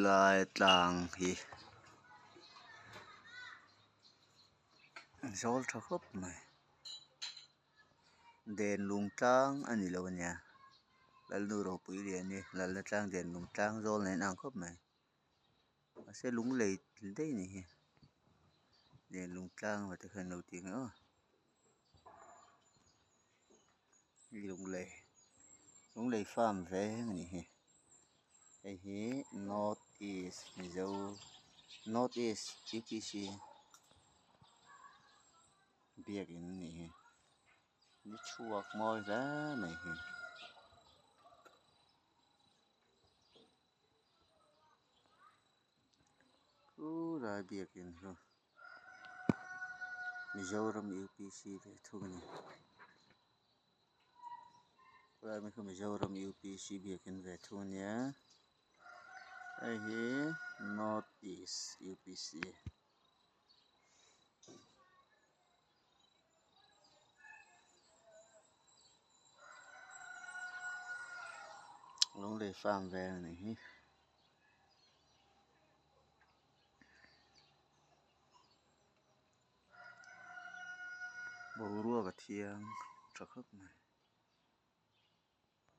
Helai tlang hi zawl tha khawp mai den lung tlang a ni lo a nia lalnu ropui lian hi lalna tlang den lung tlang zawl nen a ang khawp mai mahse lung lei daih a nih hi den lung tlang te khan an lo ti ang aw lunglei lunglei farm veng a nih hi hei hi north east mizo north east U P C biakin a nih hi ni chhuak mawi hle mai hi. Khulai biakin chu Mizoram U P C ve thung a ni khulai mai khu Mizoram U P C biakin ve thung a nia hei hi North East U P C. Lunglei farm vel a nih hi. Boruak a thiang tha khawp mai.